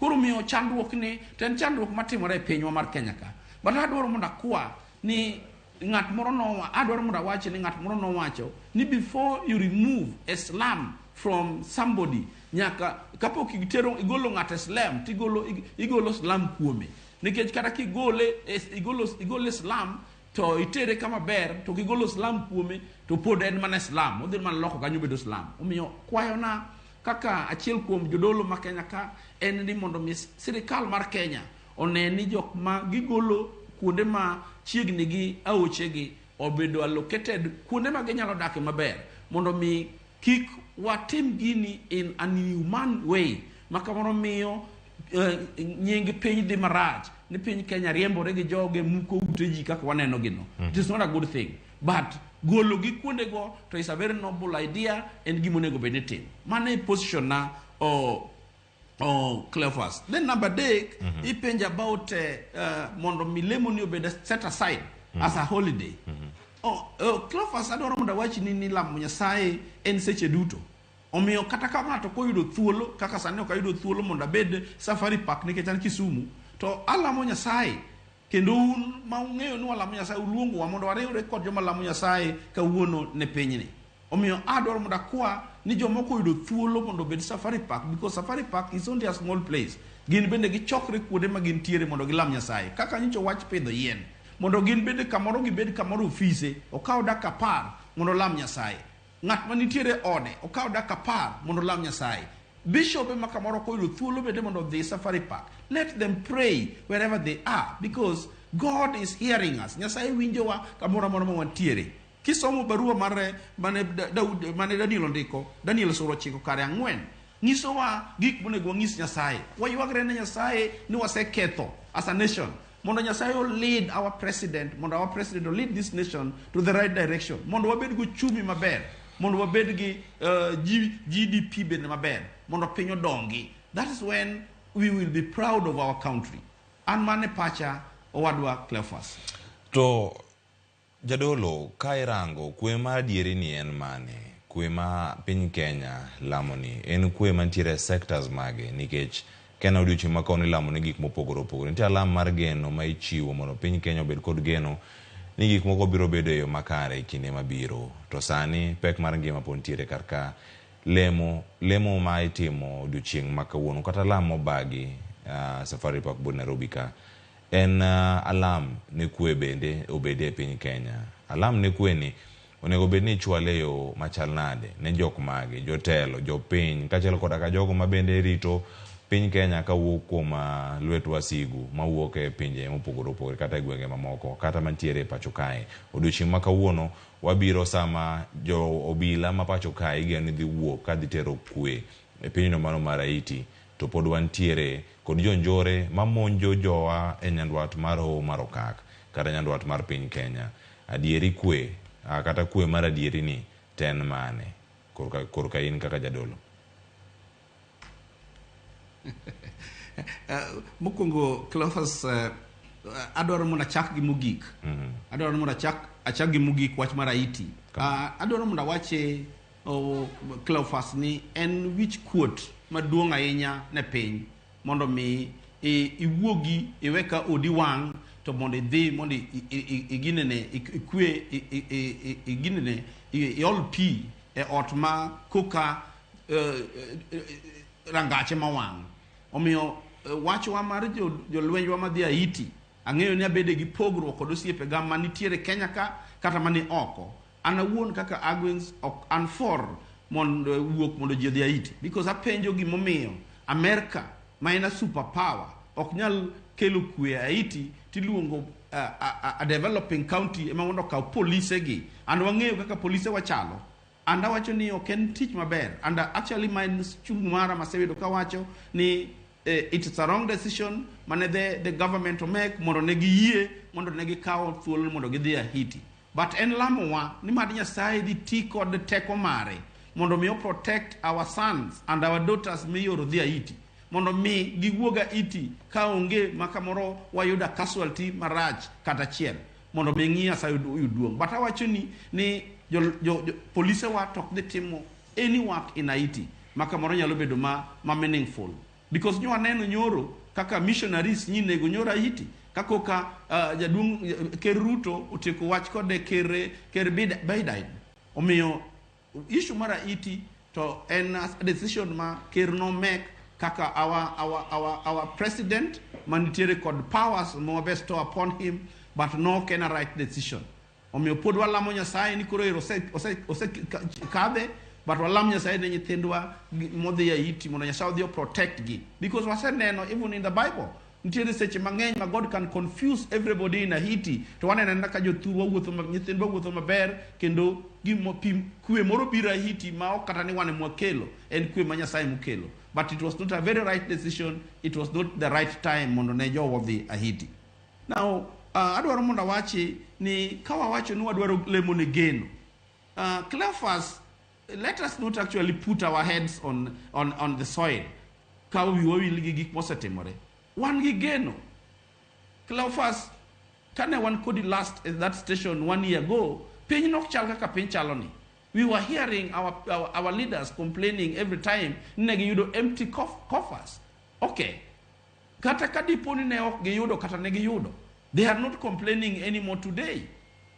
Koro miyo chandruok ni to en chandruok matimore e pinywa mar Kenya ka. But adwaro mondo akwa ni ng'at moro nowa adwaro mondo awachi ni ng'at moro nowacho ni before you remove a slum from somebody, nyaka kapok itero igolo ng'ato e slum, tigolo igolo slum kuome, nikech kata kigole igole slum to itere kama ber, to kigolo slum kuome to pod en mana slum, odhi mana loko kanyo bedo slum. Omiyo kwayona kaka achiel kuom jodolo ma Kenya ka en ni mondo mi sirikal mar Kenya one ni jok ma gigolo kuonde ma chiegni gi aochegi obedo allocated kuonde ma ginyalo dake maber, mondo mi kik watim gini in an inhuman way ma kamoro miyo nying piny dhi marach ni piny Kenya riembore gi joge muko ute ji kaka waneno gino. It is not a good thing, but golo gi kuonde go to is a very noble idea, en gima onego bed ni timo. Mano e position na o Cleophas. Then number 3, ipenjo about mondo mi lemo ni obed set aside as a holiday. Oh, Cleophas, adwaro mondo awachni ni lamo Nyasaye en seche duto. Omiyo kata ka ng'ato koyudo thuolo kaka sani ok ayudo thuolo mondo abed Safari Park nikech an Kisumu, to alamo Nyasaye, kendo un ma ung'eyo ni walamo Nyasaye uluongowa mondo wariwre kod joma lamo Nyasaye kawuono ne pinyni. Omiyo adwaro mondo akwa ni jomoko oyudo thuolo mondo obed Safari Park, because Safari Park is only a small place. Gin bende gichokre kuonde ma gintiere mondo gilam Nyasaye. Kaka nyocha wach pidho yien, mondo gin bende kamoro gibed kamoro ofise, okaw dakika 10 mondo olam Nyasaye. Ng'at ma nitiere ode okaw dakika 10 mondo olam Nyasaye. Bishope ma kamoro koyudo thuolo bende mondo odhi Safari Park. Let them pray wherever they are, because God is hearing us. Nyasaye winjowa kamoro amora ma wantiere. Kisomo barua mar mane Daud mane Daniel ondiko, Daniel sura 9 kare 4, nyisowa gik monego wanyis Nyasaye. Waywagre ne Nyasaye ni waseketho as a nation, mondo Nyasaye o lead our president, mondo our president o lead this nation to the right direction, mondo wabed gi uchumi maber, mondo wabed gi GDP bende maber, mondo piny odongi. That is when we will be proud of our country. An mane pacha, owadwa Cleophas. To jadolo, ka irango kwe ma adieri ni en mane? Kwe ma piny Kenya lamo ni en kwe mantiere e sectors mage? Nikech Kenya odiochieng' ma kawuono ilamo ne gik mopogore opogore. Nitie alam mar geno ma ichiwo mondo piny Kenya obed kod geno ni gik moko biro bedo e yo makare e kinde mabiro. To sani pek mar ngima pod nitiere kar ka. Lemo, lemo ma itimo odiochieng' ma kawuono kata alam mobagi Safari Park but Nairobi ka en alam ne kwe bende obede e piny Kenya. Alam ne kwe ni onego bed ni ichwale e yo machal nade ne jok mage, jotelo, jopiny kaachiel koda ka jogo ma bende rito piny Kenya kawuok kuom lwet wasigu mawuok e pinje mopogore opogore kata e gwenge mamoko kata mantiere e pacho kae. Odiochieng' ma kawuono wabiro sama jo obila ma pacho kae igeno ni dhi wuok ka dhi tero kwe e pinyno mano mar Haiti, to pod wantiere kod jonjore mamonjo jowa e nyandwat mar hoho mar Okak kata nyandwat mar piny Kenya. Adieri kwe kata kwe mar adieri ni to en mane korka in kaka jadolo? Mokwongo Cleophas, adwaro mondo achak gi mogik. Adwaro mondo achak gi mogik wach mar Haiti. Adwaro mondo awache Cleophas ni en wich kuot maduong' ahinya ne piny mondo mi iwuogi iwe ka odi wang' to mondo idhi mondo iginene ikwe iginene iol pi e ot ma koka rangache mawang'. Omiyo wachwa mar jolwenjwa madhi Haiti, ang'eyo ni abede gi pogruok kod osiepega manitiere Kenya ka kata mani oko. An awuon kaka Agwings ok an for mondo wuok mondo ji odhi Haiti, because apenjo gimomiyo Amerika ma en a super power ok nyal kelo kwe e Haiti, tiluongo a developing country ema mondo okaw polise gi. And wang'eyo kaka polise wachalo. And awacho ni ok en tich maber. And actually ma en chung' mara maseyudo kawacho ni it's a wrong decision mane the government omake mondo ne giyie mondo ne gikaw thuolo mondo gidhi Haiti. But en lamowa ni mad Nyasaye dhi ti kod teko mare mondo mi o protect our sons and our daughters mioro dhi Haiti, mondo mi giwuog Haiti ka onge ma kamoro wayudo casualty marach kata achiel, mondo mi ng'i Nyasaye oyud duong'. But awacho ni jo polise wa to ok dhi timo any work in Haiti ma kamoro nyalo bedo ma meaningful. Because nyo waneno nyoro kaka missionaries nyinego nyoro Haiti kakoka jaduong' Ker Ruto otieko wach kode Ker Biden. Omiyo issue mar Haiti to en a decision ma ker no make kaka our president manitiere kod powers ma bestow upon him, but no ok en a right decision. Omiyo pod walamo Nyasaye ni koro ero ose kadhe, but walamo Nyasaye ne nyithindwa modhi Haiti mondo Nyasaye odhi o protect gi, because waseneno even in the Bible nitiere seche mang'eny ma God can confuse everybody in Haiti, to waneno anena ka jothurwa wuotho, nyithindwa wuotho maber, kendo gimo pi kwe moro biro Haiti ma ok kata ni wan emwakelo, en kwe ma Nyasaye mokelo. But it was not a very right decision, it was not the right time mondo ne jowa odhi Haiti. Now adwaro mondo awachi ni ka wawacho ni wadwaro lemo ne geno, Cleophas, let us not actually put our heads on the soil ka wiwa wil gi gik mosetimore. Wan gi geno, Cleophas. Kane wan kodi last at that station one year ago, piny nok chal kaka piny chalo ni. We were hearing our leaders complaining every time ni ne giyudo empty coffers. Okay, kata ka dipo ni ne ok giyudo, kata ne giyudo, they are not complaining anymore today,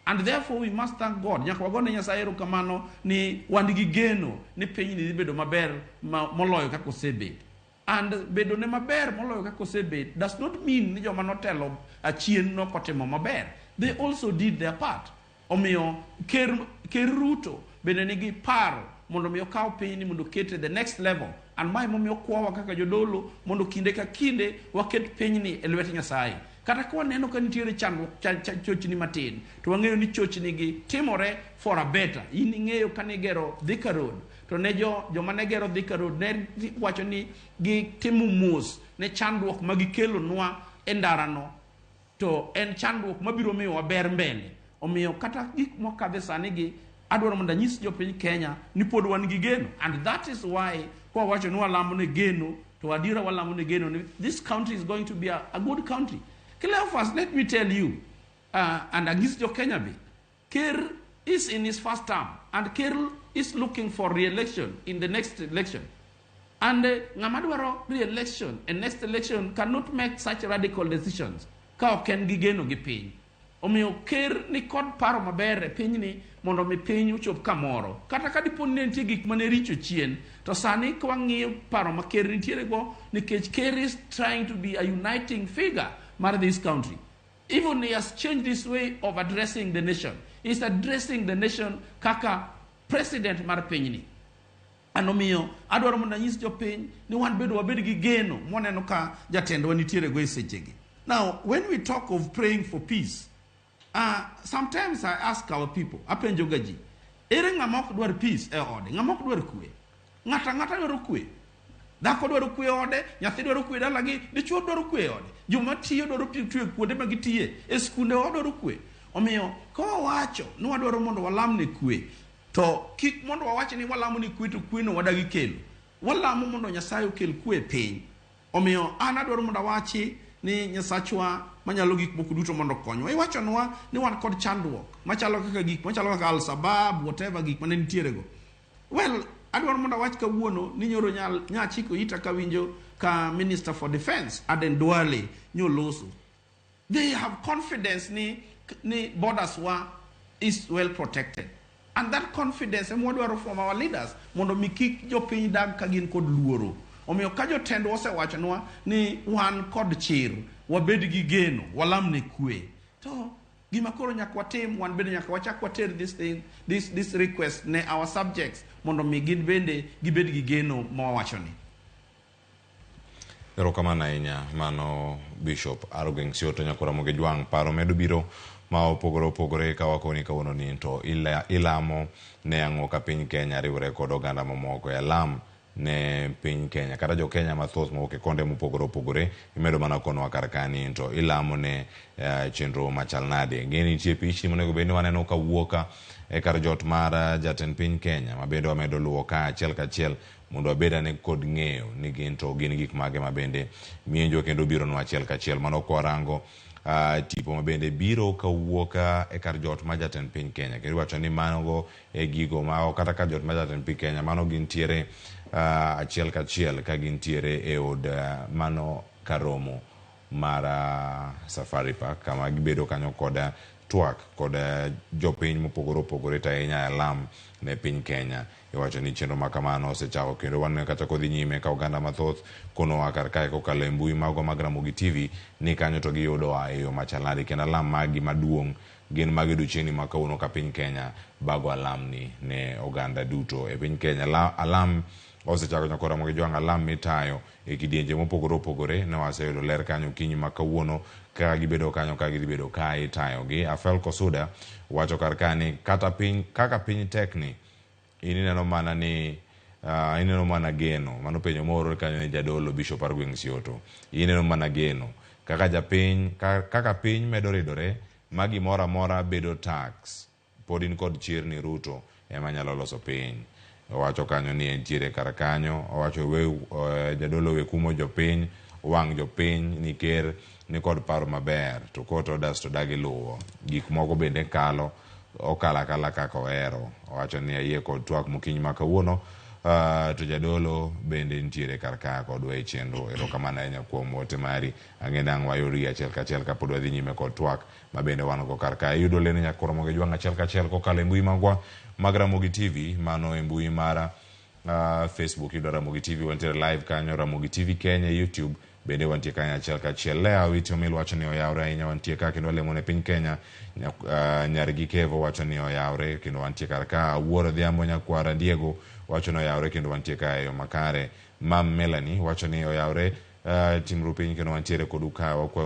and therefore we must thank God. Nyaka wagone Nyasaye erokamano ni wan gi geno ni pinyni dhi bedo maber moloyo kaka osebet. And bedo ne maber moloyo kaka osebet does not mean ni joma notelo achien nokotimo maber. They also did their part. Omiyo ker Ruto bende nigi paro mondo mi okaw pinyni mondo okete the next level, and mae momiyo okwawa kaka jodolo mondo kinde ka kinde waket pinyni e lwet Nyasaye. Kata ka waneno ka nitiere chandruok, chochni matin, to wang'eyo ni chochni gi timore for a better. In ing'eyo ka nigero Thika Road, to ne jo joma ne gero Thika Road ne wacho ni gitimo mos ne chandruok ma gikelonwa e ndarano, to en chandruok mabiro miyowa ber mbele. Omiyo kata gik mokadhe sani gi, adwaro mondo anyis jopiny Kenya ni pod wan gi geno, and that is why kwa wacho ni walamo ne geno, to adiera walamo ne geno ni this country is going to be a good country. Cleophas, let me tell you, and anyis jo Kenya be, Ker is in his first term and Ker is looking for re-election in the next election. And ng'ama dwaro re-election and next election cannot make such radical decisions ka ok en gi geno gi piny. Omiyo ker ni kod paro maber e pinyni mondo mi piny ochop kamoro. Kata ka dipo ni ne nitie gik mane richo chien, to sani ka wang'iyo paro ma ker nitiere go, nikech ker is trying to be a uniting figure mar this country. Even he has changed his way of addressing the nation. He's addressing the nation kaka president mar pinyni. An omiyo adwaro mondo anyis jopiny ni wan bedo wabed gi geno mwaneno ka jatendwa nitiere go e sechegi. Now, when we talk of praying for peace, sometimes I ask our people, apenjo ga ji, ere ng'ama ok dwar peace e ode? Ng'ama ok dwar kwe? Ng'ato ang'ata dwaro kwe. Dhako dwaro kwe e ode, nyathi dwaro kwe e dalagi, dichuo dwaro kwe e ode. Joma tiyo dwaro tiyo kuonde ma gitiye, e skunde wa dwaro kwe. Omiyo, ka wawacho ni wadwaro mondo walam ne kwe, to kik mondo wawach ni walamo ne kwe to kweno wadagi kelo. Walamo mondo Nyasaye okel kwe e piny. Omiyo an adwaro mondo awachi ni Nyasachwa manyalo gik moko duto mondo okonywa. Iwachonwa ni wan kod chandruok machalo kaka gik machalo kaka Al-Shabaab, whatever gik mane nitiere go. Well, adwaro mondo awach kawuono ni nyoro nyachiko ita kawinjo ka Minister for Defense Aden Duale nyoloso. They have confidence ni borders wa is well protected. And that confidence ema wadwaro from our leaders mondo mi kik jopiny dag ka gin kod luoro. Omiyo ka jotendwa osewachonwa ni wan kod chir, wabed gi geno, walam ne kwe. To gima koro nyaka watim, wan bende nyaka wachak water this thing, this request ne our subjects mondo mi gin bende gibed gi geno ma wawachoni. Erokamano ahinya mano Bishop Argwings Sioto Nyakora Jwang'. Paro medo biro ma opogore opogore ka wakoni kawuono ni to ilamo ne ang'o ka piny Kenya riwre kod oganda mamoko e alam ne piny Kenya kata jo Kenya mathoth mawuok e konde mopogore opogore. Imedo mana konwa kar kani to ilamo ne chenro machal nade. Ng'e ni nitie pichni monego bed ni waneno kawuok ka e kar jot mar jatend piny Kenya ma bende wamedo luwo ka achiel kachiel. Mondo wabed ane kod ng'eyo ni gin to gin gik mage ma bende mienjwa kendo bironwa achiel kachiel. Mano kwarango tipo ma bende biro kawuok e kar jot ma jatend piny Kenya. Kendo iwacho ni mago e gigo ma kata kar jot ma jatend piny Kenya mano gintiere achiel kachiel ka gintiere e od mano karomo mar Safari Park kama gibedo kanyo kod twak kod jopiny mopogore opogore to ahinya alam ne piny Kenya. Iwacho ni chenro ma kamano osechako kendo waneno kata kodhi nyime ka oganda mathoth konowa kar kae kokalo e mbui magwa mag Ramogi TV ni kanyo to giyudowa e yo machal nade kendo alam magi maduong' gin mag odiochieng'ni ma kawuono ka piny Kenya bago alam ni ne oganda duto e piny Kenya. Alam osechako nyaka Ramogi Jwang' alam mitayo e kidienje mopogore opogore ne waseyudo ler kanyo okinyi ma kawuono kaka gibedo kanyo ka gidhi bedo ka itayogi. Afel Kosuda wacho kar ka ni kata piny kaka piny tekni in ineno mana ni ineno mana geno. Mano penjo moor kanyo ne jadolo Bishop mar gweng' Sioto. Ineno mana geno kaka japiny kaka piny medo ridore ma gimoro amora bedo tax pod in kod chir ni Ruto ema nyalo loso piny. Owacho kanyo ni entiere kar kanyo. Owacho we jadolo we kumo jopiny wang' jopiny ni ker ni kod paro maber to court orders to dagi luwo. Gik moko bende kalo okalo akala kaka ohero. Owacho ni ayie kod twak mokinyi ma kawuono to jadolo bende nitiere kar ka kodwa e chenro. Erokamano ahinya kuom ote mari. Ang'e ni ang' wayudgi achiel kachiel kapod wadhi nyime kod twak ma bende wan go kar ka. Iyudo lendo nyaka Ramogi Jwang' achiel kachiel kokalo e mbui magwa mag Ramogi TV mano e mbui mara Facebook iyudo Ramogi TV wantiere live kanyo Ramogi TV Kenya YouTube bende wantie kanyo achiel kachiel. Lea Awiti Omil wacho ni oyawre ahinya wantie ka kendo walemo ne piny Kenya. Nyargi Kevo wacho ni oyawre kendo wantie kar ka. Wuor Odhiambo Nyakwara Diego wacho ni oyawre kendo wantie ka e yo makare. Mam Melanie wacho ni oyawre timru piny kendo wantiere kodu ka wakwayo